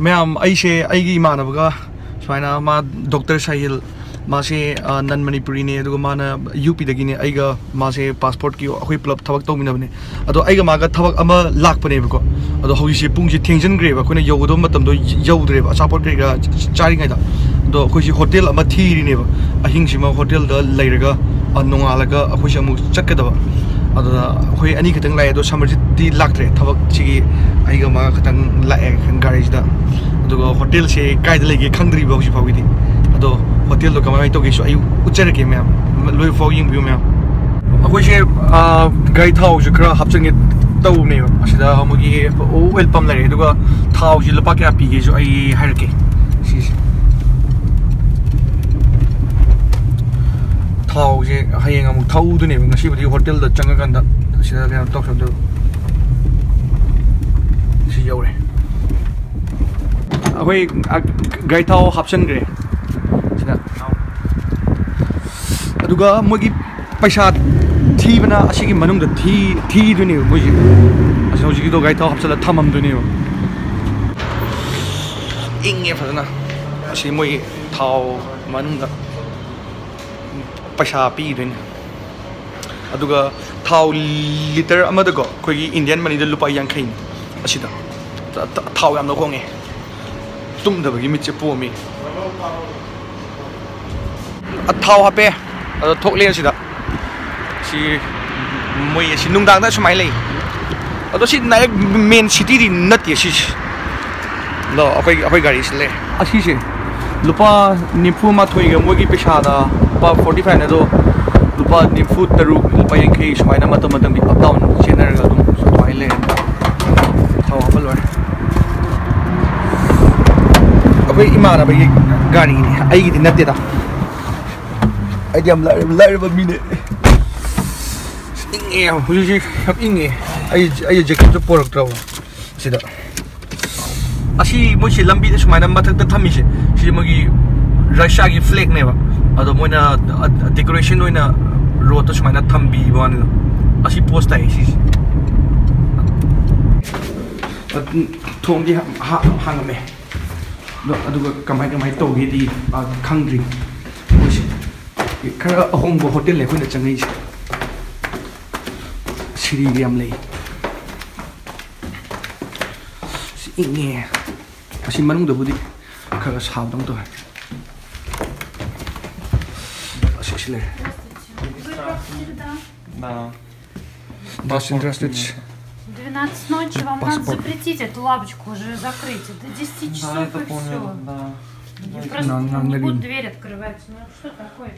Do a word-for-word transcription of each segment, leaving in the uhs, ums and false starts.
ꯃꯌꯥꯝ, ꯑꯩꯁꯦ ꯑꯩꯒꯤ ꯏꯃꯥꯟꯅꯕꯒ ꯁꯨꯃꯥꯏꯅ, ꯃꯥ ꯗꯣꯛꯇꯔ ꯁꯥꯍꯤꯜ, ꯃꯥꯁꯦ ꯅꯟ ꯃꯅꯤꯄꯨꯔꯤꯅꯦ, ꯑꯗꯨꯒ ꯃꯥꯅ ꯌꯨ ꯄꯤꯗꯒꯤꯅꯦ, ꯑꯩꯒ ꯃꯥꯁꯦ ꯄꯥꯁꯄꯣꯔꯠꯀꯤ ꯑꯩꯈꯣꯏ ꯄꯨꯂꯞ ꯊꯕꯛ ꯇꯧꯃꯤꯟꯅꯕꯅꯦ꯫ ꯑꯗꯣ ꯑꯩꯒ ꯃꯥꯒ ꯊꯕꯛ ꯑꯃ ꯂꯥꯛꯄꯅꯦꯕꯀꯣ꯫ ꯑꯗꯣ ꯍꯧꯖꯤꯛꯁꯦ ꯄꯨꯡꯁꯦ ꯊꯦꯡꯖꯤꯟꯈ꯭ꯔꯦꯕ, ꯑꯩꯈꯣꯏꯅ ꯌꯧꯒꯗꯕ ꯃꯇꯝꯗꯣ ꯌꯧꯗ꯭ꯔꯦꯕ, ꯑꯆꯥꯄꯣꯠ ꯀꯩꯀꯥ ꯆꯥꯔꯤꯉꯩꯗ꯫ ꯑꯗꯣ ꯑꯩꯈꯣꯏꯁꯦ ꯍꯣꯇꯦꯜ ꯑꯃ ꯊꯤꯔꯤꯅꯦꯕ, ꯑꯍꯤꯡꯁꯤꯃ ꯍꯣꯇꯦꯜꯗ ꯂꯩꯔꯒ ꯅꯣꯡꯉꯥꯜꯂꯒ ꯑꯩꯈꯣꯏꯁꯦ ꯑꯃꯨꯛ ꯆꯠꯀꯗꯕ꯫ ꯑꯗꯨꯗ ꯑꯩꯈꯣꯏ ꯑꯅꯤ ꯈꯛꯇꯪ ꯂꯥꯛꯑꯦ, ꯑꯗꯣ ꯁꯃꯔꯖꯤꯠꯇꯤ ꯂꯥꯛꯇ꯭ꯔꯦ, ꯊꯕꯛꯁꯤꯒꯤ ꯑꯩꯒ ꯃꯥꯒ ꯈꯛꯇꯪ ꯂꯥꯛꯑꯦ ꯒꯥꯔꯤꯁꯤꯗ꯫ ꯑꯗꯨꯒ ꯍꯣꯇꯦꯜꯁꯦ ꯀꯥꯏꯗ ꯂꯩꯒꯦ ꯈꯪꯗ꯭ꯔꯤꯕ ꯍꯧꯖꯤꯛ ꯐꯥꯎꯒꯤꯗꯤ꯫ ꯑꯗꯣ ꯍꯣꯇꯦꯜꯗꯣ ꯀꯃꯥꯏꯅ ꯇꯧꯒꯦꯁꯨ ꯑꯩ ꯎꯠꯆꯔꯛꯀꯦ ꯃꯌꯥꯝ, ꯂꯣꯏ ꯐꯥꯎ ꯌꯦꯡꯕꯤꯌꯨ ꯃꯌꯥꯝ꯫ ꯑꯩꯈꯣꯏꯁꯦ ꯒꯥꯔꯤ ꯊꯥꯎꯁꯦ ꯈꯔ ꯍꯥꯞꯆꯤꯟꯒꯦ ꯇꯧꯕꯅꯦꯕ꯫ ꯑꯁꯤꯗ ꯃꯣꯏꯒꯤ ꯑꯣꯏꯜ ꯄꯝ ꯂꯩꯔꯦ, ꯑꯗꯨꯒ ꯊꯥꯎꯁꯤ ꯂꯨꯄꯥ ꯀꯌꯥ ꯄꯤꯒꯦꯁꯨ ꯑꯩ ꯍꯥꯏꯔꯛꯀꯦ꯫ ꯁꯤꯁꯦ ꯊꯥꯎꯁꯦ ꯍꯌꯦꯡ ꯑꯃꯨꯛ ꯊꯛꯎꯗꯣꯏꯅꯦꯕ, ꯉꯁꯤꯕꯨꯗꯤ ꯍꯣꯇꯦꯜꯗ ꯆꯪꯉꯀꯥꯟꯗ ꯁꯤꯗ ꯀꯩꯅꯣ ꯇꯧꯁꯟꯗꯣꯏꯕ꯫ ꯁꯤ ꯌꯧꯔꯦ꯫ ꯑꯩꯈꯣꯏ ꯒꯥꯔꯤ ꯊꯥꯎ ꯍꯥꯞꯆꯤꯟꯈ꯭ꯔꯦ ꯁꯤꯗ꯫ ꯑꯗꯨꯒ ꯃꯣꯏꯒꯤ ꯄꯩꯁꯥ ꯊꯤꯕꯅ ꯑꯁꯤꯒꯤ ꯃꯅꯨꯡꯗ ꯊꯤ ꯊꯤꯗꯣꯏꯅꯦꯕ ꯃꯣꯏꯁꯦ꯫ ꯑꯁꯤ ꯍꯧꯖꯤꯛꯀꯤꯗꯣ ꯒꯥꯔꯤ ꯊꯥꯎ ꯍꯥꯞꯆꯤꯜꯂ ꯊꯝꯃꯝꯗꯣꯏꯅꯦꯕ꯫ ꯏꯪꯉꯦ ꯐꯖꯅ꯫ ꯑꯁꯤ ꯃꯣꯏꯒꯤ ꯊꯥꯎ ꯃꯅꯨꯡꯗ ꯄꯩꯁꯥ ꯄꯤꯈꯤꯗꯣꯏꯅꯦ꯫ ꯑꯗꯨꯒ ꯊꯥꯎ ꯂꯤꯇꯔ ꯑꯃꯗꯀꯣ ꯑꯩꯈꯣꯏꯒꯤ ꯏꯟꯗꯤꯌꯥꯟ ꯃꯅꯤꯗ ꯂꯨꯄꯥ ꯌꯥꯡꯈꯩꯅꯤ꯫ ꯑꯁꯤꯗ ꯊꯥꯎ ꯌꯥꯝꯅ ꯍꯣꯡꯉꯦ꯫ ꯇꯨꯝꯗꯕꯒꯤ ꯃꯤꯠꯁꯦ ꯄꯣꯝꯃꯤ꯫ ꯑ, ꯊꯥꯎ ꯍꯥꯞꯄꯦ꯫ ꯑꯗꯣ ꯊꯣꯛꯂꯛꯑꯦ ꯁꯤꯗ꯫ ꯁꯤ ꯃꯣꯏ ꯑꯁꯤ ꯅꯨꯡꯗꯥꯡꯗ ꯁꯨꯃꯥꯏꯅ ꯂꯩ꯫ ꯑꯗꯣ ꯁꯤ ꯗꯥꯏꯔꯦꯛ ꯃꯦꯟ ꯁꯤꯇꯤꯗꯤ ꯅꯠꯇꯦ ꯁꯤꯁꯦ꯫ ꯑꯗꯣ ꯑꯩꯈꯣꯏ, ꯑꯩꯈꯣꯏ ꯒꯥꯔꯤꯁꯤ ꯂꯩ꯫ ꯑꯁꯤꯁꯦ ꯂꯨꯄꯥ ꯅꯤꯐꯨ ꯃꯥꯊꯣꯏꯒ ꯃꯣꯏꯒꯤ ꯄꯩꯁꯥꯗ ꯂꯨꯄꯥ ꯐꯣꯔꯇꯤ ꯐꯥꯏꯚꯅꯦ꯫ ꯑꯗꯣ ꯂꯨꯄꯥ ꯅꯤꯐꯨ ꯇꯔꯨꯛ, ꯂꯨꯄꯥ ꯌꯥꯡꯈꯩ ꯁꯨꯃꯥꯏꯅ ꯃꯇꯝ ꯃꯇꯝꯒꯤ ꯑꯞ ꯗꯥꯎꯟ ꯆꯦꯟꯅꯔꯒ ꯑꯗꯨꯝ ꯁꯨꯃꯥꯏꯅ ꯂꯩꯔꯦ꯫ ꯊꯥꯎ ꯍꯥꯞꯄ ꯂꯣꯏꯔꯦ꯫ ꯑꯩꯈꯣꯏ ꯏꯃꯥꯟꯅꯕꯒꯤ ꯒꯥꯔꯤꯅꯤ, ꯑꯩꯒꯤꯗꯤ ꯅꯠꯇꯦꯗ꯫ ꯑꯩꯗꯤ ꯌꯥꯝ ꯂꯥꯏꯔꯕ, ꯂꯥꯏꯔꯕ ꯃꯤꯅꯦ꯫ ꯏꯪꯉꯦ ꯍꯧꯖꯤꯛꯁꯦ, ꯌꯥꯝ ꯏꯪꯉꯦ꯫ ꯑꯩ, ꯑꯩ ꯖꯦꯀꯦꯠꯁꯨ ꯄꯣꯔꯛꯇ꯭ꯔꯕ ꯁꯤꯗ꯫ ꯑꯁꯤ ꯃꯣꯏꯁꯤ ꯂꯝꯕꯤꯗ ꯁꯨꯃꯥꯏꯅ ꯃꯊꯛꯇ ꯊꯝꯃꯤꯁꯦ, ꯁꯤ ꯃꯣꯏꯒꯤ ꯔꯁꯤꯌꯥꯒꯤ ꯐ꯭ꯂꯦꯛꯅꯦꯕ꯫ ꯑꯗꯣ ꯃꯣꯏꯅ ꯗꯦꯀꯣꯔꯦꯁꯟ ꯑꯣꯏꯅ ꯔꯣꯗꯇ ꯁꯨꯃꯥꯏꯅ ꯊꯝꯕꯤꯕ ꯋꯥꯅꯤꯗ꯫ ꯑꯁꯤ ꯄꯣꯁ ꯇꯥꯏ ꯁꯤꯁꯦ꯫ ꯊꯣꯡꯗꯤ ꯍꯥ-, ꯍꯥ-, ꯍꯥꯡꯉꯝꯃꯦ꯫ ꯑꯗꯣ, ꯑꯗꯨꯒ ꯀꯃꯥꯏ, ꯀꯃꯥꯏ ꯇꯧꯒꯦꯗꯤ, ꯑ, ꯈꯪꯗ꯭ꯔꯤ꯫ ꯃꯣꯏꯁꯦ ꯈꯔ ꯑꯍꯣꯡꯕ ꯍꯣꯇꯦꯜꯅꯦ ꯑꯩꯈꯣꯏꯅ ꯆꯪꯉꯛꯏꯁꯦ꯫ ꯁꯤꯔꯤꯒ ꯌꯥꯝ ꯂꯩ꯫ ꯁꯤ ꯏꯪꯉꯦ꯫ ꯑꯁꯤ ꯃꯅꯨꯡꯗꯕꯨꯗꯤ ꯈꯔ ꯈꯔ ꯁꯥꯕꯗꯧꯅ ꯇꯧꯋꯦ꯫ ꯑꯁꯤꯁꯤ ꯂꯩꯔꯦ꯫ Вы, как всегда. Да. Здравствуйте, здравствуйте. В двенадцать ночи вам надо Паспорт. запретить эту лавочку уже закрыть. До десяти Да, часов это и помню, все. Да. Я Да. просто Нам- не нам будут налим. Дверь открывать. Ну что такое?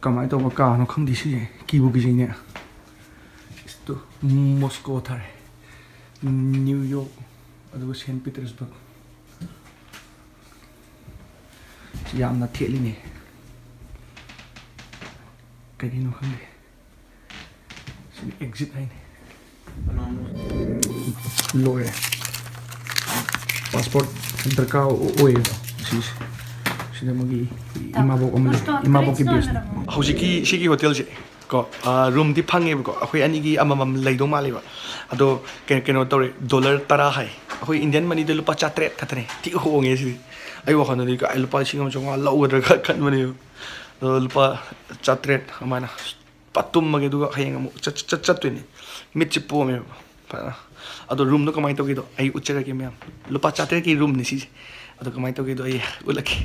ꯀꯃꯥꯏꯅ ꯇꯧꯕ ꯀꯥꯅꯣ ꯈꯪꯗꯦ ꯁꯤꯁꯦ꯫ ꯀꯤꯕꯨ ꯀꯤꯖꯩꯅꯦ꯫ ꯏꯁꯇꯨ-, ꯃꯣꯁꯀꯣ ꯊꯥꯔꯦ꯫ ꯅ꯭ꯌꯨ ꯌꯣꯔꯛ, ꯑꯗꯨꯒ ꯁꯦꯟ ꯄꯤꯇꯔꯁꯕꯔꯒ꯫ ꯌꯥꯝꯅ ꯊꯦꯠꯂꯤꯅꯦ꯫ ꯀꯩꯒꯤꯅꯣ ꯈꯪꯗꯦ꯫ ꯁꯤꯗꯤ ꯑꯦꯛꯖꯤꯠ ꯍꯥꯏꯅꯤ꯫ ꯂꯣꯏꯔꯦ꯫ ꯄꯥꯁꯄꯣꯔꯠ ꯗꯔꯀꯥꯔ ꯑꯣꯏꯌꯦꯕ ꯁꯤꯁꯦ꯫ ꯁꯤꯗ ꯃꯣꯏꯒꯤ ꯏꯃꯥꯕꯣꯛ ꯑꯃ ꯂꯩ꯫ ꯏꯃꯥꯕꯣꯛꯀꯤ ꯕꯦꯁꯅꯦ꯫ ꯍꯧꯖꯤꯛꯀꯤ ꯁꯤꯒꯤ ꯍꯣꯇꯦꯜꯁꯦ ꯀꯣ, ꯑ, ꯔꯨꯝꯗꯤ ꯐꯪꯉꯦꯕꯀꯣ, ꯑꯩꯈꯣꯏ ꯑꯅꯤꯒꯤ ꯑꯃꯃꯝ ꯂꯩꯗꯧ ꯃꯥꯜꯂꯦꯕ꯫ ꯑꯗꯣ ꯀꯩꯅꯣ, ꯀꯩꯅꯣ ꯇꯧꯔꯦ, ꯗꯣꯂꯔ ꯇꯔꯥ ꯍꯥꯏ꯫ ꯑꯩꯈꯣꯏ ꯏꯟꯗꯤꯌꯟ ꯃꯅꯤꯗ ꯂꯨꯄꯥ ꯆꯥꯇ꯭ꯔꯦꯠ ꯈꯛꯇꯅꯦ꯫ ꯊꯤ ꯍꯣꯡꯉꯦ ꯁꯤꯗꯤ꯫ ꯑꯩ ꯋꯥꯈꯜꯗꯗꯤ ꯀꯥꯏ ꯂꯨꯄꯥ ꯂꯤꯁꯤꯡ ꯑꯃ ꯆꯥꯝꯃꯉꯥ ꯂꯧꯒꯗ꯭ꯔꯥ ꯈ-, ꯈꯟꯕꯅꯦꯕ꯫ ꯑꯗꯣ ꯂꯨꯄꯥ ꯆꯥꯇ꯭ꯔꯦꯠ ꯑꯗꯨꯃꯥꯏꯅ ꯄꯠ ꯇꯨꯝꯃꯒꯦ, ꯑꯗꯨꯒ ꯍꯌꯦꯡ ꯑꯃꯨꯛ ꯆꯠ-, ꯆꯠ-, ꯆꯠꯇꯣꯏꯅꯦ꯫ ꯃꯤꯠꯁꯦ ꯄꯣꯝꯃꯦꯕ ꯐꯖꯅ꯫ ꯑꯗꯣ ꯔꯨꯝꯗꯣ ꯀꯃꯥꯏꯅ ꯇꯧꯒꯦꯗꯣ ꯑꯩ ꯎꯠꯆꯔꯛꯀꯦ ꯃꯌꯥꯝ꯫ ꯂꯨꯄꯥ ꯆꯥꯇ꯭ꯔꯦꯠꯀꯤ ꯔꯨꯝꯅꯤ ꯁꯤꯁꯦ꯫ ꯑꯗꯣ ꯀꯃꯥꯏꯅ ꯇꯧꯒꯦꯗꯣ ꯑꯩ ꯎꯠꯂꯛꯀꯦ꯫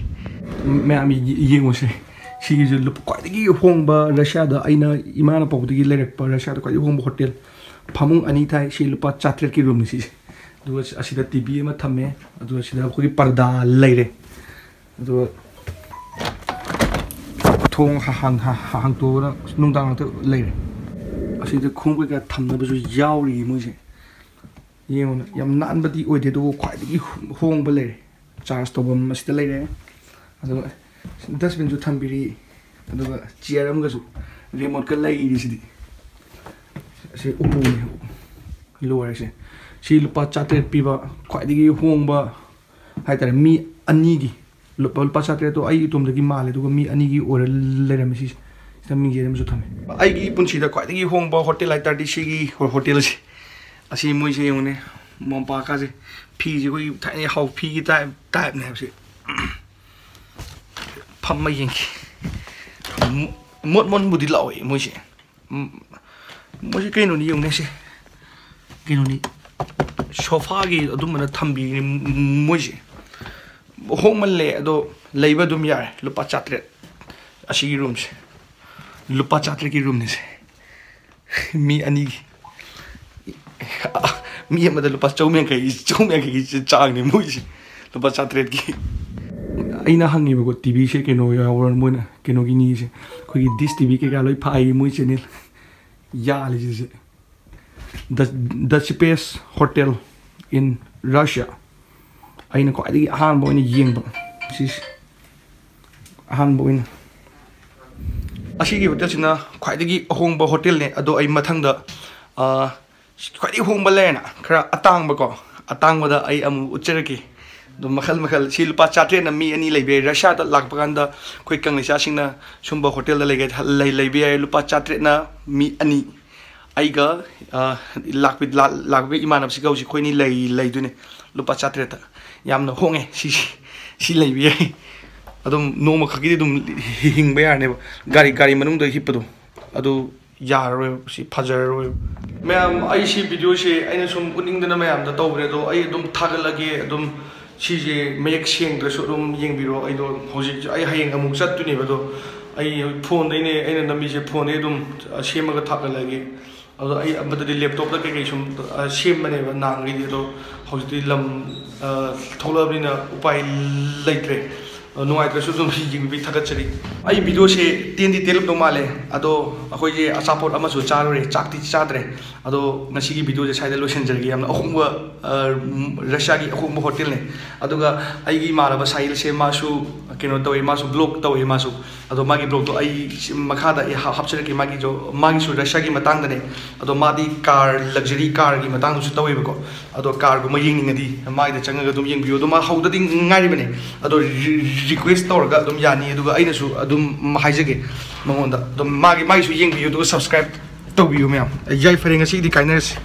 ꯃꯌꯥꯝ ꯌꯦ-, ꯌꯦꯡꯉꯨꯁꯦ꯫ ꯁꯤꯒꯤꯁꯨ ꯂꯨꯄꯥ ꯈ꯭ꯋꯥꯏꯗꯒꯤ ꯍꯣꯡꯕ ꯔꯁꯤꯌꯥꯗ, ꯑꯩꯅ ꯏꯃꯥꯅ ꯄꯣꯛꯄꯗꯒꯤ ꯂꯩꯔꯛꯄ ꯔꯁꯤꯌꯥꯗ ꯈ꯭ꯋꯥꯏꯗꯒꯤ ꯍꯣꯡꯕ ꯍꯣꯇꯦꯜ꯫ ꯐꯃꯨꯡ ꯑꯅꯤ ꯊꯥꯏ꯫ ꯁꯤ ꯂꯨꯄꯥ ꯆꯥꯇ꯭ꯔꯦꯠꯀꯤ ꯔꯨꯝꯅꯤ ꯁꯤꯁꯦ꯫ ꯑꯗꯨꯒ ꯑꯁꯤꯗ ꯇꯤ ꯚꯤ ꯑꯃ ꯊꯝꯃꯦ꯫ ꯑꯗꯨꯒ ꯁꯤꯗ ꯑꯩꯈꯣꯏꯒꯤ ꯄꯔꯗꯥ ꯂꯩꯔꯦ꯫ ꯑꯗꯨꯒ ꯊꯣꯡ ꯍꯥꯡ-, ꯍꯥꯡ-, ꯍꯥꯡꯇꯣꯛꯑꯒ ꯅꯨꯡꯗꯥꯡ ꯉꯥꯛꯇ ꯂꯩꯔꯦ꯫ ꯑꯁꯤꯗ ꯈꯣꯡꯎꯞ ꯀꯩꯀꯥ ꯊꯝꯅꯕꯁꯨ ꯌꯥꯎꯔꯤ ꯃꯣꯏꯁꯦ꯫ ꯌꯦꯡꯉꯨꯅꯦ, ꯌꯥꯝ ꯅꯥꯟꯕꯗꯤ ꯑꯣꯏꯗꯦ, ꯑꯗꯨꯕꯨ ꯈ꯭ꯋꯥꯏꯗꯒꯤ ꯍꯣꯡꯕ ꯂꯩꯔꯦ꯫ ꯆꯥꯔꯖ ꯇꯧꯐꯝ ꯑꯁꯤꯗ ꯂꯩꯔꯦ꯫ ꯑꯗꯨꯒ ꯗꯁꯕꯤꯟꯁꯨ ꯊꯝꯕꯤꯔꯤ꯫ ꯑꯗꯨꯒ ꯆꯤꯌꯔ ꯑꯃꯒꯁꯨ ꯔꯤꯃꯣꯠꯀ ꯂꯩꯔꯤꯁꯤꯗꯤ꯫ ꯑꯁꯤ ꯎꯄꯨꯅꯦ, ꯂꯣꯏꯔꯦꯁꯦ꯫ ꯁꯤ ꯂꯨꯄꯥ ꯆꯥꯇ꯭ꯔꯦꯠ ꯄꯤꯕ, ꯈ꯭ꯋꯥꯏꯗꯒꯤ ꯍꯣꯡꯕ ꯍꯥꯏꯇꯥꯔꯦ, ꯃꯤ ꯑꯅꯤꯒꯤ꯫ ꯂꯨꯄꯥ, ꯂꯨꯄꯥ ꯆꯥꯇ꯭ꯔꯦꯠꯇꯣ ꯑꯩ ꯏꯇꯣꯝꯗꯒꯤ ꯃꯥꯜꯂꯦ, ꯑꯗꯨꯒ ꯃꯤ ꯑꯅꯤꯒꯤ ꯑꯣꯏꯔ ꯂꯩꯔꯝꯃꯦ ꯁꯤꯁꯦ꯫ ꯁꯤꯗ ꯃꯤꯡꯖꯦꯜ ꯑꯃꯁꯨ ꯊꯝꯃꯦ꯫ ꯑꯩꯒꯤ ꯄꯨꯟꯁꯤꯗ ꯈ꯭ꯋꯥꯏꯗꯒꯤ ꯍꯣꯡꯕ ꯍꯣꯇꯦꯜ ꯍꯥꯏꯇꯥꯔꯗꯤ ꯁꯤꯒꯤ ꯍꯣ-, ꯍꯣꯇꯦꯜꯁꯦ꯫ ꯑꯁꯤ ꯃꯣꯏꯁꯦ ꯌꯦꯡꯉꯨꯅꯦ, ꯃꯣꯝꯄꯥꯛꯀꯥꯁꯦ꯫ ꯐꯤꯁꯦ ꯑꯩꯈꯣꯏꯒꯤ ꯊꯥꯏꯅ ꯍꯥꯎ ꯐꯤꯒꯤ ꯇꯥꯏꯞ ꯇꯥꯏꯞꯅꯦ ꯍꯥꯏꯕꯁꯦ꯫ ꯐꯝꯃ ꯌꯦꯡꯈꯤ꯫ ꯃꯣꯠ ꯃꯣꯟꯕꯨꯗꯤ ꯂꯥꯎꯋꯦ ꯃꯣꯏꯁꯦ꯫ ꯎꯝ, ꯃꯣꯏꯁꯦ ꯀꯩꯅꯣꯅꯤ ꯌꯦꯡꯉꯨꯅꯦ ꯁꯦ꯫ ꯀꯩꯅꯣꯅꯤ, ꯁꯣꯐꯥꯒꯤ ꯑꯗꯨꯝꯕꯅ ꯊꯝꯕꯤꯅꯤ ꯃꯣꯏꯁꯦ꯫ ꯍꯣꯡꯃꯜꯂꯦ꯫ ꯑꯗꯣ ꯂꯩꯕ ꯑꯗꯨꯝ ꯌꯥꯔꯦ꯫ ꯂꯨꯄꯥ ꯆꯥꯇ꯭ꯔꯦꯠ꯫ ꯑꯁꯤꯒꯤ ꯔꯨꯝꯁꯦ ꯂꯨꯄꯥ ꯆꯥꯇ꯭ꯔꯦꯠꯀꯤ ꯔꯨꯝꯅꯤꯁꯦ꯫ ꯃꯤ ꯑꯅꯤꯒꯤ꯫ ꯃꯤ ꯑꯃꯗ ꯂꯨꯄꯥ ꯆꯍꯨꯝ ꯌꯥꯡꯈꯩ, ꯆꯍꯨꯝ ꯌꯥꯡꯈꯩꯒꯤ ꯆꯥꯡꯅꯤ ꯃꯣꯏꯁꯦ꯫ ꯂꯨꯄꯥ ꯆꯥꯇ꯭ꯔꯦꯠꯀꯤ꯫ ꯑꯩꯅ ꯍꯪꯉꯦꯕꯀꯣ, ꯇꯤꯚꯤꯁꯦ ꯀꯩꯅꯣ ꯌꯥꯎꯕ꯭ꯔꯥ? ꯃꯣꯏꯅ ꯀꯩꯅꯣꯒꯤꯅꯤ ꯁꯦ, ꯑꯩꯈꯣꯏꯒꯤ ꯗꯤꯁ ꯇꯤꯚꯤ ꯀꯩꯀꯥ ꯂꯣꯏ ꯐꯥꯏꯌꯦ ꯃꯣꯏ channel. ꯌꯥꯜꯂꯤꯁꯦ꯫ The, the cheapest hotel in Russia꯫ ꯑꯩꯅ ꯈ꯭ꯋꯥꯏꯗꯒꯤ ꯑꯍꯥꯟꯕ ꯑꯣꯏꯅ ꯌꯦꯡꯕ ꯁꯤꯁꯦ꯫ ꯑꯍꯥꯟꯕ ꯑꯣꯏꯅ ꯑꯁꯤꯒꯤ ꯍꯣꯇꯦꯜꯁꯤꯅ ꯈ꯭ꯋꯥꯏꯗꯒꯤ ꯑꯍꯣꯡꯕ ꯍꯣꯇꯦꯜꯅꯦ꯫ ꯑꯗꯣ ꯑꯩ ꯃꯊꯪꯗ, ꯑ, ꯈ꯭ꯋꯥꯏꯗꯒꯤ ꯍꯣꯡꯕ ꯂꯩꯔꯦꯅ, ꯈꯔ ꯑꯇꯥꯡꯕꯀꯣ, ꯑꯇꯥꯡꯕꯗ ꯑꯩ ꯑꯃꯨꯛ ꯎꯠꯆꯔꯛꯀꯦ꯫ ꯑꯗꯨꯝ ꯃꯈꯜ ꯃꯈꯜ꯫ ꯁꯤ ꯂꯨꯄꯥ ꯆꯥꯇ꯭ꯔꯦꯠꯅ ꯃꯤ ꯑꯅꯤ ꯂꯩꯕ ꯌꯥꯏ꯫ ꯔꯁꯤꯌꯥꯗ ꯂꯥꯛꯄ ꯀꯥꯟꯗ ꯑꯩꯈꯣꯏ ꯀꯪꯂꯩꯆꯥꯁꯤꯡꯅ ꯁꯨꯝꯕ ꯍꯣꯇꯦꯜꯗ ꯂꯩꯒꯦ-, ꯂꯩ-, ꯂꯩꯕ ꯌꯥꯏ꯫ ꯂꯨꯄꯥ ꯆꯥꯇ꯭ꯔꯦꯠꯅ ꯃꯤ ꯑꯅꯤ꯫ ꯑꯩꯒ, ꯑ, ꯂꯥꯛꯄꯤ-, ꯂꯥ-, ꯂꯥꯛꯄꯤ ꯏꯃꯥꯟꯅꯕꯁꯤꯒ ꯍꯧꯖꯤꯛ ꯑꯩꯈꯣꯏꯅꯤ ꯂꯩ-, ꯂꯩꯗꯣꯏꯅꯦ꯫ ꯂꯨꯄꯥ ꯆꯥꯇ꯭ꯔꯦꯠꯇ꯫ ꯌꯥꯝꯅ ꯍꯣꯡꯉꯦ꯫ ꯁꯤ, ꯁꯤ ꯂꯩꯕ ꯌꯥꯏ꯫ ꯑꯗꯨꯝ ꯅꯣꯡꯃ ꯈꯛꯀꯤꯗꯤ ꯑꯗꯨꯝ ꯍꯤꯡꯕ ꯌꯥꯔꯅꯦꯕ꯫ ꯒꯥꯔꯤ, ꯒꯥꯔꯤ ꯃꯅꯨꯡꯗ ꯍꯤꯞꯄꯗꯣ꯫ ꯑꯗꯨ ꯌꯥꯔꯔꯣꯏꯕ, ꯁꯤ ꯐꯖꯔꯔꯣꯏꯕ꯫ ꯃꯌꯥꯝ, ꯑꯩ ꯁꯤ ꯚꯤꯗꯤꯑꯣꯁꯦ ꯑꯩꯅ ꯁꯨꯝ ꯎꯠꯅꯤꯡꯗꯅ ꯃꯌꯥꯝꯗ ꯇꯧꯕꯅꯦ, ꯑꯗꯣ ꯑꯩ ꯑꯗꯨꯝ ꯊꯥꯒꯠꯂꯒꯦ꯫ ꯑꯗꯨꯝ ꯁꯤꯁꯦ ꯃꯌꯦꯛ ꯁꯦꯡꯗ꯭ꯔꯁꯨ ꯑꯗꯨꯝ ꯌꯦꯡꯕꯤꯔꯣ꯫ ꯑꯩꯗꯣ ꯍꯧꯖꯤꯛ, ꯑꯩ ꯍꯌꯦꯡ ꯑꯃꯨꯛ ꯆꯠꯇꯣꯏꯅꯦꯕ, ꯑꯗꯣ ꯑꯩ ꯐꯣꯟꯗꯩꯅꯦ ꯑꯩꯅ ꯅꯝꯃꯤꯁꯦ, ꯐꯣꯟꯗꯩ ꯑꯗꯨꯝ, ꯑ, ꯁꯦꯝꯃꯒ ꯊꯥꯒꯠꯂꯒꯦ꯫ ꯑꯗꯣ ꯑꯩ ꯑꯃꯗꯗꯤ ꯂꯦꯞꯇꯣꯞꯇ ꯀꯩꯀꯩ ꯁꯨꯝ, ꯑ, ꯁꯦꯝꯕꯅꯦꯕ ꯅꯍꯥꯟꯈꯩꯗꯤ, ꯑꯗꯣ ꯍꯧꯖꯤꯛꯇꯤ ꯂꯝ, ꯑ, ꯊꯣꯛꯂꯛꯑꯕꯅꯤꯅ ꯎꯄꯥꯏ ꯂꯩꯇ꯭ꯔꯦ꯫ ꯑ, ꯅꯨꯡꯉꯥꯏꯇ꯭ꯔꯁꯨ ꯑꯗꯨꯝ ꯌꯦꯡꯕꯤꯕꯒꯤ ꯊꯥꯒꯠꯆꯔꯤ꯫ ꯑꯩ ꯚꯤꯗꯤꯑꯣꯁꯦ ꯇꯦꯟꯗꯤ ꯇꯦꯜꯂꯝꯗꯧ ꯃꯥꯜꯂꯦ, ꯑꯗꯣ ꯑꯩꯈꯣꯏꯁꯦ ꯑꯆꯥꯄꯣꯠ ꯑꯃꯁꯨ ꯆꯥꯔꯨꯔꯦ, ꯆꯥꯛꯇꯤ ꯆꯥꯗ꯭ꯔꯦ꯫ ꯑꯗꯣ ꯉꯁꯤꯒꯤ ꯚꯤꯗꯤꯑꯣꯁꯦ ꯁ꯭ꯋꯥꯏꯗ ꯂꯣꯏꯁꯤꯟꯖꯔꯒꯦ꯫ ꯌꯥꯝꯅ ꯑꯍꯣꯡꯕ, ꯑ, ꯔꯁꯤꯌꯥꯒꯤ ꯑꯍꯣꯡꯕ ꯍꯣꯇꯦꯜꯅꯦ꯫ ꯑꯗꯨꯒ ꯑꯩꯒꯤ ꯏꯃꯥꯟꯅꯕ ꯁꯥꯍꯤꯜꯁꯦ, ꯃꯥꯁꯨ ꯀꯩꯅꯣ ꯇꯧꯋꯦ, ꯃꯥꯁꯨ ꯕ꯭ꯂꯣꯒ ꯇꯧꯋꯦ꯫ ꯃꯥꯁꯨ ꯑꯗꯣ ꯃꯥꯒꯤ ꯕ꯭ꯂꯣꯒꯇꯣ ꯑꯩ ꯁꯤ ꯃꯈꯥꯗ ꯑꯩ ꯍꯥ-, ꯍꯥꯞꯆꯔꯛꯀꯦ꯫ ꯃꯥꯒꯤꯁꯨ, ꯃꯥꯒꯤꯁꯨ ꯔꯁꯤꯌꯥꯒꯤ ꯃꯇꯥꯡꯗꯅꯦ꯫ ꯑꯗꯣ ꯃꯥꯗꯤ ꯀꯥꯔ, ꯂꯛꯖꯔꯤ ꯀꯥꯔꯒꯤ ꯃꯇꯥꯡꯗꯁꯨ ꯇꯧꯋꯦꯕꯀꯣ꯫ ꯑꯗꯣ ꯀꯥꯔꯒꯨꯝꯕ ꯌꯦꯡꯅꯤꯡꯉꯗꯤ ꯃꯥꯒꯤꯗ ꯆꯪꯉꯒ ꯑꯗꯨꯝ ꯌꯦꯡꯕꯤꯌꯨ꯫ ꯑꯗꯣ ꯃꯥ ꯍꯧꯗꯗꯤ ꯉꯥꯏꯔꯤꯕꯅꯦ꯫ ꯑꯗꯣ ꯔꯤ-, ꯔꯤꯀ꯭ꯋꯦꯁ ꯇꯧꯔꯒ ꯑꯗꯨꯝ ꯌꯥꯅꯤ꯫ ꯑꯗꯨꯒ ꯑꯩꯅꯁꯨ ꯑꯗꯨꯝ ꯍꯥꯏꯖꯒꯦ ꯃꯉꯣꯟꯗ꯫ ꯑꯗꯨꯝ ꯃꯥꯒꯤ, ꯃꯥꯒꯤꯁꯨ ꯌꯦꯡꯕꯤꯌꯨ, ꯑꯗꯨꯒ ꯁꯕꯁꯀ꯭ꯔꯥꯏꯕ ꯇꯧꯕꯤꯌꯨ ꯃꯌꯥꯝ꯫ ꯌꯥꯏꯐꯔꯦ, ꯉꯁꯤꯒꯤꯗꯤ ꯀꯥꯏꯅꯔꯁꯤ꯫